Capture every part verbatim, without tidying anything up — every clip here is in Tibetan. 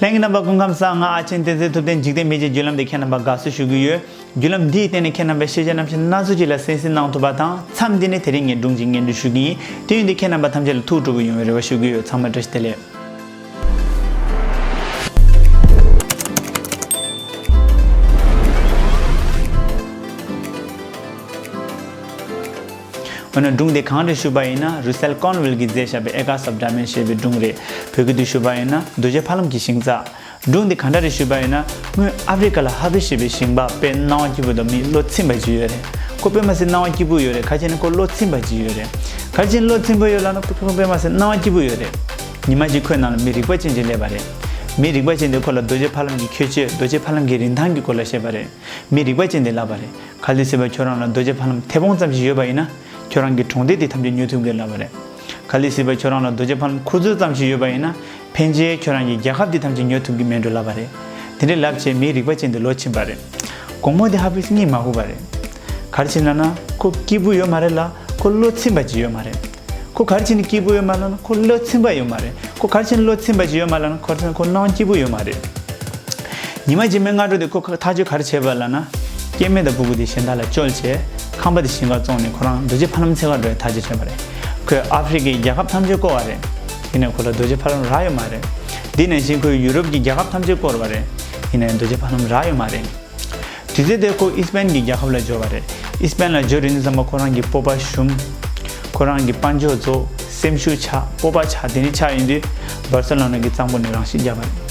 ལྷན་རྒྱས་རྣམ་པ་སྐུ་ཁམས་བཟང་། ང་ཨ་ཆེན་བསྟན་འཛིན་ཐུབ་བསྟན། འཇིག་རྟེན་མི་ཚེའི་བརྒྱུད་ལམ་དེ་ཁྱེད་རྣམ་པར་དགའ་བསུ་ཞུ་གི་ཡོད། བརྒྱུད་ལམ་འདིའི་སྟེང་ནས་ཁྱེད་རྣམ་པས་ཤེས་བྱ་རྣམས་ཀྱི་སྣ་ཚོགས་ཅིག་ལ་གསན་གཟིགས་གནང་ཐུབ་པ་དང་། མཚམས་འདི་ནས་དེ་རིང་ངས་སྒྲུང་ཅིག་སྙན་སྒྲོན་ཞུ་གི་ཡིན། དེ་ཡིན་དུས་ཁྱེད་རྣམ་པ་ཐམས་ཅད་ལ་ཐུགས་སྤྲོ་པོ་ཡོང་བའི་རེ་བ་ཞུ་གི་ཡོད། ཚང་མ་བཀྲ་ཤིས་བདེ་ལེགས། འོ་ན་སྒྲུང་དེ་གང་རེད་ཞུས་པ་ཡིན་ན། རུ་སེལ་ཀོན་ཝེལ་གྱིས་མཛད་བཞག་པའི་Acres of Diamonds ཞེས་པའི་སྒྲུང་རེད། བོད་སྐད་དུ་ཞུས་པ་ཡིན་ན་རྡོ་རྗེ་ཕ་ལམ་གྱི་ཞིང་ཚགས། སྒྲུང་འདི་ག་འདྲ་རེད་ཞུས་པ་ཡིན་ན། སྔོན་ཨ་ཕི་རི་ཀ་ལ་ཧ་བི་ཞེས་པའི་ཞིང་པ་དཔེ་སྣང་བ་སྐྱིད་པོ་དང་མི་བློ་ཚིམ་པ་ཅིག་ཡོད་རེད། ཁོ་དཔེ་མ་སྲིད་སྣང་བ་སྐྱིད་པོ་ཡོད་རེད། ག་རེ་བྱས་ནས་ཁོ་བློ་ཚིམ་པ་ཅིག་ཡོད་རེད། ག་རེ་བྱས་ནས་བློ་ཚིམ་པོ་ཡོད་ལབ་ན། ཁོ་དཔེ་མ་སྲིད་སྣང་བ་སྐྱིད་པོ་ཡོད་རེད། ཉི་མ་གཅིག་ཁོའི་ནང་ལ་མི་རིག་པ་ཅན་ཅིག་སླེབས་པ་རེད། མི་རིག་པ་ཅན་དེ་ཁོ་ལ་རྡོ་རྗེ་ཕ་ལམ་གྱི་ཁྱད་ཆོས། རྡོ་རྗེ་ཕ་ལམ་གྱི་རིན་ཐང་གི་སྐོར་ལ་བཤད་པ་རེད། མི་རིག་པ་ཅན་དེ་ལབ་པ་རེད། གལ་སྲིད་པ་ཁྱོད་རང་ལ་རྡོ་རྗེ་ཕ་ལམ་མཐེ་བོང་ཙམ་ཞིག་ཡོད་པ་ཡིན་ན། ཁྱོད་རང་གི་གྲོང་སྡེ་དེ་ཐམས་ཅད་ཉོ་ཐུབ་ཀྱི་ལབ་པ་རེད། གལ་སྲིད་པ་ཁྱོད་རང་ལ་རྡོ་རྗེ་ཕ་ལམ་ཁུ་ཚུར་ཙམ་ཞིག་ཡོད་པ་ཡིན་ན། ཕན་ཆད་ཁྱོད་རང་གི་རྒྱལ་ཁབ་དེ་ཐམས་ཅད་ཉོ་ཐུབ་ཀྱི་མེད་འགྲོ་ལབ་པ་རེད། དེ་འདྲའི་ལབ་བྱས་མི་རིག་པ་ཅན་དེ་བློ་ཕྱིན་པ་རེད། དགོང་མོ་དེ་ཧ་བིས་གཉིད་མ་ཁུག་པ་རེད། ག་རེ་བྱས་ན་ན་ཁོ་སྐྱིད་པོ་ཡོད་མ་རེད་ལ། ཁོ་བློ་ཚིམ་པ་ཅིག་ཡོད་མ་རེད། ཁོ་ག་རེ་བྱས་ནས་སྐྱིད་པོ་ཡོད་མ་རེད་ལབ་ན། ཁོ་བློ་ཚིམ་པ་ཡོད་མ་རེད། ཁོ་ག་རེ་བྱས་ནས་བློ་ཚིམ་པ་ཅིག་ཡོད་མ་རེད་ལབ་ན། ཁོ་ཁོ་སྣང་སྐྱིད་པོ་ཡོད་མ་རེད། ཉི་མ་རྗེས་མའི་སྔ་དྲོ་དེ་ཁོ་ཐག་གཅོད་ག་རེ་བྱས་པ་ལབ་ན། སྐྱེ་དམན་དང་ཕྲུ་གུ་དེ་གཞན་དག་ལ་བཅོལ་བྱས་ཁང་པ་དེ་ཞིང་ཁར་བཙོངས་ནས་ཁོ་རང་རྡོ་རྗེ་ཕ་ལམ་འཚོལ་གར་འགྲོ་བའི་ཐག་གཅོད་བྱས་པ་རེད། ཁོས་ཨ་ཧྥེ་རི་ཁའི་རྒྱལ་ཁབ་ཐམས་ཅད་བསྐོར་བ་རེད། ཡིན་ནའི་ཁོ་ལ་རྡོ་རྗེ་ཕ་ལམ་རག་ཡོད་མ་རེད། དེ་ནང་བཞིན་ཁོས་ཡུ་རོབ་ཀྱི་རྒྱལ་ཁབ་ཐམས་ཅད་བསྐོར་བ་རེད། ཡིན་ནའི་རྡོ་རྗེ་ཕ་ལམ་རག་ཡོད་མ་རེད། དུས་ཚོད་དེར་ཁོ་ཨི་སི་པན་གྱི་རྒྱལ་ཁབ་ལ་འབྱོར་བ་རེད། ཨི་སི་པན་ལ་འབྱོར་ཡོང་དུས་ཙམ་པ་ཁོ་རང་གི་སྤོབས་པ་ཞུམ། ཁོ་རང་གི་དཔལ་འབྱོར་རྫོགས། སེམས་ཤུགས་ཆག། སྤོབས་པ་ཆག། དེ་འདྲ་ཆགས་ཡོང་དུས་བར་སེ་ལོ་ན་གི་གཙང་པོ་ནས་རང་ཤི་བརྒྱབ་པ་རེད།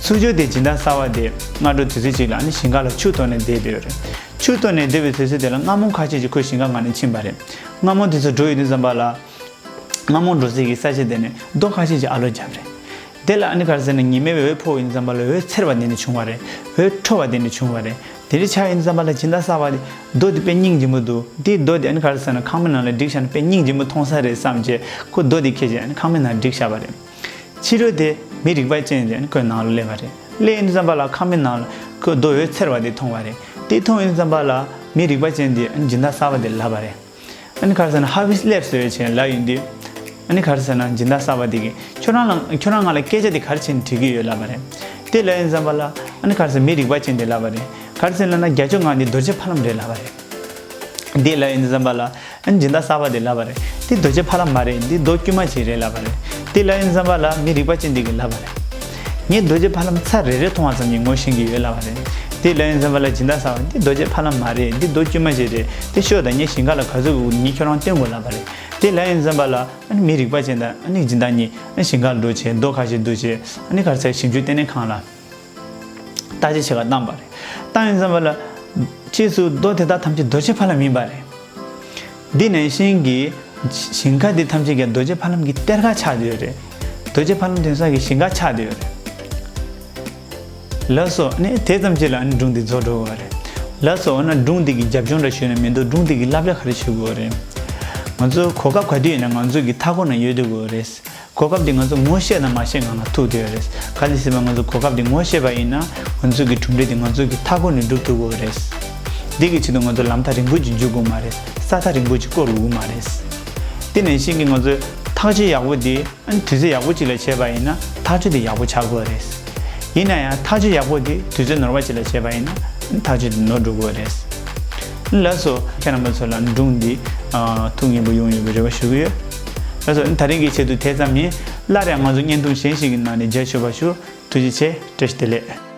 ཚུར་འབྱོར་དེ་སྦྱིན་བདག་གསར་པ་དེ་སྔ་དྲོ་དུས་ཚོད་ཅིག་ལ་ཨ་ནི་ཞིང་ཁ་ལ་ཆུ་གཏོར་ནས་བསྡད་བསྡད་ཡོད་རེད། ཆུ་གཏོར་ནས་བསྡད་པའི་དུས་ཚོད་དེ་ལ་རྔ་མོང་ཁ་ཤས་ཅིག་ཁོའི་ཞིང་ཁ་སྒང་ནས་ཕྱིན་པ་རེད། རྔ་མོང་དེ་ཚོ་འགྲོ་ཡོང་དུས་ཙམ་པ་ལ། རྔ་མོང་འགྲོ་སའི་གི་ས་ཆ་དེ་ནས་རྡོ་ཁ་ཤས་ཅིག་ཨ་ལོ་བརྒྱབ་རེད། དེ་ལ་ཨ་ནི་ག་རེ་ཟེར་ན་ཉི་མའི་འོད་ཕོག་ཡོང་དུས་ཙམ་པ་ལ་འོད་འཚེར་བ་དེ་འདྲ་བྱུང་བ་རེད། འོད་འཕྲོ་བ་དེ་འདྲ་བྱུང་བ་རེད། དེ་འདྲ་ཆགས་ཡོང་དུས་ཙམ་པ་ལ་སྦྱིན་བདག་གསར་པ་དེ་རྡོ་དེ་དཔེ་སྙིང་རྗེ་མོ་འདུག་དེའི་རྡོ་དེ་ཨ་ནི་ག་རེ་ཟེར་ན་ཁང་པའི་ནང་ལ་བསྒྲིགས་བཞག་ན་དཔེ་སྙིང་རྗེ་མོ་མཐོང་ས་རེད་བསམ་བྱས་ཁོ་རྡོ་དེ་འཁྱེར་བྱས་ཨ་ནི་ཁང་པའི་ནང་བསྒྲིགས་བཞག་པ་རེད། ཕྱི་དྲོ་དེ་མི་རིག་པ་ཅན་དེ་ཨ་ནི་ཁོའི་ནང་ལ་སླེབས་པ་རེད། སླེབས་ཡོང་དུས་ཙམ་པ་ལ་ཁང་པའི་ནང་ལ་ཁོས་རྡོ་འོད་འཚེར་བ་དེ་མཐོང་བ་རེད། དེ་མཐོང་ཡོང་དུས་ཙམ་པ་ལ་མི་རིག་པ་ཅན་དེ་ཨ་ནི་སྦྱིན་བདག་གསར་པ་དེ་ལབ་པ་རེད། ཨ་ནི་ག་རེ་ཟེར་ན་ཧ་བིས་སླེབས་སོང་ཞེས་ལབ་ཡོང་དུས། ཨ་ནི་ག་རེ་ཟེར་ན་སྦྱིན་བདག་གསར་པ་དེ་གིས་ཁྱོད་རང་ལ་ཁྱོད་རང་ང་ལ་སྐད་ཆ་དེ་ག་རེ་བྱས་ནས་དྲི་གི་ཡོད་ལབ་པ་རེད། དེ་ལབ་ཡོང་དུས་ཙམ་པ་ལ་ཨ་ནི་ག་རེ་ཟེར་མི་རིག་པ་ཅན་དེ་ལབ་པ་རེད། ག་རེ་ཟེར་ལབ་ན་རྒྱ་ཕྱོགས་ང་འདི་རྡོ་རྗེ་ཕ་ལམ་རེད་ལབ་པ་རེད། དེ་ལབ་ཡོང་དུས་ཙམ་པ་ལ་ཨ་ནི་སྦྱིན་བདག་གསར་པ་དེ་ལབ་པ་རེད། དེ་རྡོ་རྗེ་ཕ་ལམ་མ་རེད། འདི་རྡོ་དཀྱུས་མ་ཅིག་རེད་ལབ་པ་རེད། དེ་ལབ་ཡོང་དུས་ཙམ་པ་ལ་མི་རིག་པ་ཅན་དེ་གིས་ལབ་པ་རེད། ངས་རྡོ་རྗེ་ཕ་ལམ་ཚར་རེ་རེ་མཐོང་བ་ཙམ་གྱིས་ངོ་ཤེས་ཀྱི་ཡོད་ལབ་པ་རེད། དེ་ལབ་ཡོང་དུས་ཙམ་པ་ལ་སྦྱིན་བདག་གསར་པ་འདི་རྡོ་རྗེ་ཕ་ལམ་མ་རེད། འདི་རྡོ་དཀྱུས་མ་ཅིག་རེད། དེ་ཤོག་དང་ངས་ཞིང་ཁ་ལ་ག་ཚོད་དགོས་ངས་ཁྱོད་རང་སྟོན་དགོས་ལབ་པ་རེད། དེ་ལབ་ཡོང་དུས་ཙམ་པ་ལ་ཨ་ནི་མི་རིག་པ་ཅན་དང་ཨ་ནི་སྦྱིན་བདག་གཉིས་ཨ་ནི་ཞིང་ཁར་འགྲོ་བྱས་རྡོ་ཁ་ཤས་བསྡུ་བྱས་ཨ་ནི་ག་རེ་ཟེར་ཞིབ་འཇུག་ལྟེ་གནས་ཁང་ལ་བརྟག་དཔྱད་བྱེད་གར་བཏང་པ་རེད། བཏང་ཡོང་དུས་ཙམ་པ་ལ་ཕྱིས་སུ་རྡོ་དེ་དག་ཐམས་ཅད་རྡོ་རྗེ་ཕ་ལམ་ཡིན་པ་རེད། འདི་ནང་བཞིན་གྱི་ཞིང་ཁ་འདི་ཐམས་ཅད་ཀྱང་རྡོ་རྗེ་ཕ་ལམ་གྱི་གཏེར་ཁ་ཆགས་བསྡད་ཡོད་རེད། རྡོ་རྗེ་ཕ་ལམ་དེང་སང་གི་ཞིང་ཁ་ཆགས་བསྡད་ཡོད་རེད། ལགས་སོ། ཨ་ནི་དེ་ཙམ་ཅིག་ལ་ཨ་ནི་སྒྲུང་འདི་རྫོགས་འགྲོ་གི་རེད། ལགས་སོ། འོ་ན་སྒྲུང་འདི་གི་རྒྱབ་ལྗོངས་འདྲ་ཞུས་ན་མི་འདུག་སྒྲུང་འདི་གི་བསླབ་བྱ་ག་རེ་ཞུ་དགོས་རེད། ང་ཚོ་གོ་སྐབས་ག་དུས་ཡིན་ན་ང་ཚོ་གི་མཐའ་འཁོར་ནང་ཡོད་སྡོད་དགོས་རེད། གོ་སྐབས་འདི་ང་ཚོ་ངོ་ཤེས་དང་མ་ཤེས་སྒང་ལ་ཐུག་བསྡད་ཡོད་རེད། ག་རེ་ཟེར་བ་ང་ཚོ་གོ་སྐབས་འདི་ངོ་ཤེས་པ་ཡིན་ན་ང་ཚོ་གི་གྲུབ་འབྲས་འདི་ང་ཚོ་གི་མཐའ་འཁོར་ནས་སྒྲུབ་ཐུབ་དགོས་རེད། འདི་གི་ཆེད་དུ་ང་ཚོ་ལམ་ཐག་རིང་པོ་ཅིག་འཇུག་དགོས་མ་རེད། ས་ཐག་རིང་པོ་ཅིག་བསྐོར་དགོས་མ་རེད། དེ་ནང་བཞིན་གྱི་ང་ཚོ་ཐག་གཅོད་ཡག་པོ་འདི་ཨ་ནི་དུས་ཚོད་ཡག་པོ་ཅིག་ལ་བྱས་པ་ཡིན་ན་ཐག་གཅོད་དེ་ཡག་པོ་ཆགས་དགོས་རེད། ཡིན་ན་ཡང་ཐག་གཅོད་ཡག་པོ་དེ་དུས་ཚོད་ནོར་བ་ཅིག་ལ་བྱས་པ་ཡིན་ན་ཐག་གཅོད་དེ་ནོར་འགྲོ་དགོས་རེད། ལགས་སོ། ཁྱེད་རྣམ་པ་ཚོ་ལ་སྒྲུང་འདི་ཨ་ཐུགས་མཉེས་པོ་ཡོང་ཡོད་པའི་རེ་བ་ཞུ་གི་ཡོད། ལགས་སོ། ད་རིང་གི་ཆེད་དུ་དེ་ཙམ་ཡིན། སླར་ཡང་ང་ཚོ་བརྙན་ཐུང་གཞན་ཞིག་གི་ནང་ནས་མཇལ་ཆོག་པ་ཞུ། ཐུགས་རྗེ་ཆེ། བཀྲ་ཤིས་བདེ་ལེགས།